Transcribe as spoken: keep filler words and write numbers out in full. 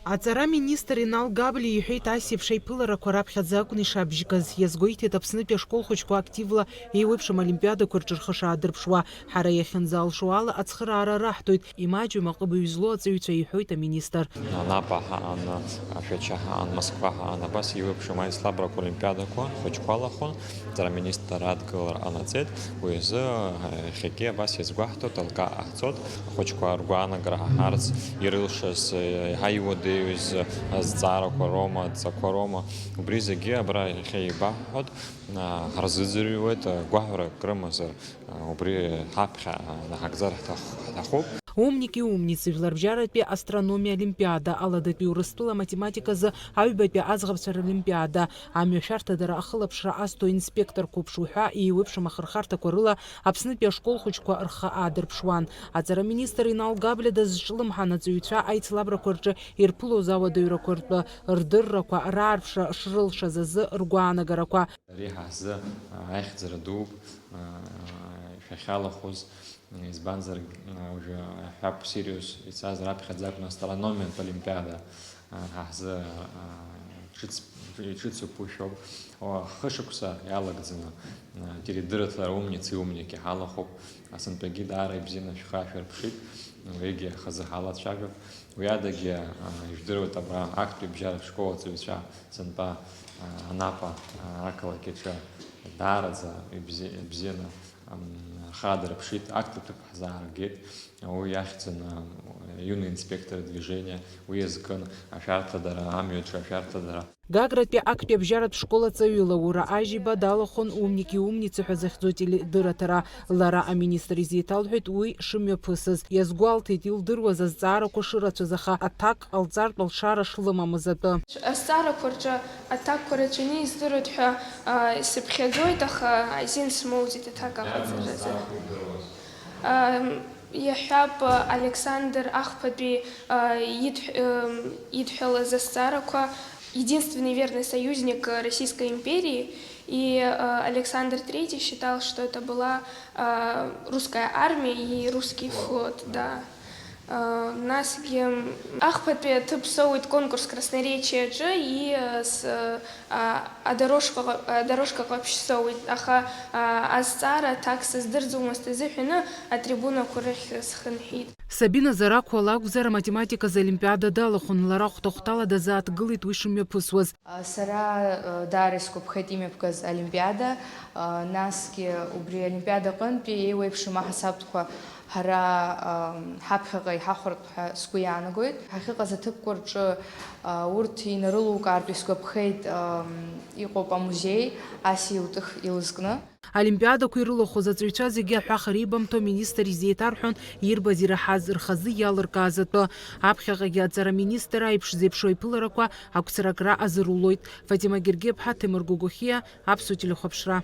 Аҵара министр Инал Габлиа иҳәеит, ас еиԥш аиԥыларақәа раԥхьаӡа акәын ишабжьгаз. Иазгәеиҭеит Аԥснытәи ашкол хәыҷқәа активла еиуеиԥшым олимпиадақәа рҿы рхы шаадырԥшуа. Ҳара иахьынӡалшо ала ацхыраара раҳҭоит, имаҷҩым аҟыбаҩ злоу аҵаҩцәа, иҳәоит аминистр. Анапа ҳаан, Шәача ҳаан, Москва ҳаан, абас еиуеиԥшым аицлабрақәа олимпиадақәа хәыҷқәа алахәын. Аҵара министр адгылара ҟанаҵеит. Уи азы, э, иахьагьы абас иазгәаҳҭоит, алкаа ҟаҳҵоит, ахәыҷқәа ргәаанагара ҳаҳарц ирылшаз, э, еиҳа иуадаҩыз азҵаарақәа роума, адҵақәа роума, убри зегьы абра иахьа еибаҳҳәоит, а, ҳарзыӡырҩуеит, а, гәаҳәарак рымазар, а, убри ҳаԥхьа, а, наҳагӡар ҳҭах-, ҳҭахуп. Умники умницы жәларбжьаратәи астрономиа олимпиада, Аладатәи Урыстәыла аматематиказы аҩбатәи аӡӷабцәа ролимпиада, амҩашәарҭадара ахылаԥшра азҭо инспектор қәыԥш уҳәа еиуеиԥшым ахырхарҭақәа рыла Аԥснытәи ашкол хәыҷқәа рхы аадырԥшуан. Аҵара министр Инал Габлиа дазҿлымҳан аҵаҩцәа аицлабрақәа рҿы ирԥылоз ауадаҩрақәа ртәы рдыррақәа, раарԥшра шрылшаз азы ргәаанагарақәа. Ари ҳазы, а, аихьӡара дууп, а, шәахьалахәыз, избанзар, а, уажәы аҳәап сериус ицаз раԥхьаӡа акәын астрономиатә олимпиада, а, ҳазы, а, ҿыц-, ҿыцуп, ушәоуп. О, хышықәса иалагӡаны, а, теледырраҭара умницы и умники ҳалахәуп. Асынтәагьы даара ибзианы шәхы аашәырԥшит, уигьы хазы ҳалацәажәап. Уи адагьы, а, ижәдыруеит, абра актәи абжьаратә школ аҵаҩцәа сынтәа, а, Анапа, а, ақалақь аҿы даараӡа ибзи-, ибзианы, ам, рхы аадырԥшит, актәи ҭыԥ ҳзааргеит. Уи иахьӡын, а, юный инспектор движения, уи иазкын ашәарҭадара, амҩаҿы ашәарҭадара. Гагратәи актәи абжьаратә школ аҵаҩы Лаура Ажьиба далахәын Умники умницы ҳәа захьӡу теледырраҭара. Лара аминистр изеиҭалҳәеит уи шымҩаԥысыз. Иазгәалҭеит илдыруаз азҵаарақәа шырацәаз, аха аҭак ҟалҵартә алшара шлымамыз атәы. Азҵаарақәа рҿы аҭакқәа рацәаны издыруеит ҳәа, а, сыԥхьаӡоит, аха азин смоуӡеит аҭак аҟаҵаразы. Ам, Иаҳҳәап, Александр Ахԥатәи, а, идҳ-, ам, идҳәалаз азҵаарақәа, единственный верный союзник Российской империи, и, а, Александр Третий считал, что это была, а, русская армия и русский флот, да. А, насгьы, м, Ахԥатәи аҭыԥ соуит конкурс красноречия аҿы, и, а, с-, а, а, дорожка ҟа-, а, дорожка ҟаԥшь соуит, аха, а, азҵаара аҭак сыздырӡомызт азыҳәаны атрибунақәа рахь схынҳәит. Сабина Зарақәа лакәзар, аматематиказы олимпиада далахәын, лара хәҭа-хәҭала дазааҭгылеит уи шымҩаԥысуаз. А, сара, а, даара исгәаԥхеит имҩаԥгаз олимпиада, а, насгьы убри олимпиада аҟынтәи еиуеиԥшым аҳасабтәқәа ҳара, а, ҳаԥхьаҟа иҳахәартә ҳәа сгәы иаанагоит. Ҳахьыҟаз аҭыԥқәа рҿы, а, урҭ инарылукаартә исгәаԥхеит, а, иҟоуп амузеи, ас иутых илызкны. Олимпиадақәа ирылахәыз аҵаҩцәа зегьы аҳәаха реибамҭо аминистр изеиҭарҳәон ирбаз ираҳаз, рхазы иалыркааз атәы. Аԥхьаҟагьы аҵара аминистр аиԥш зеиԥшу аиԥыларақәа ақәцаракра азырулоит. Фатима Гергеԥҳа, Ҭемыр Гогохиа, Аԥсуа телехәаԥшра.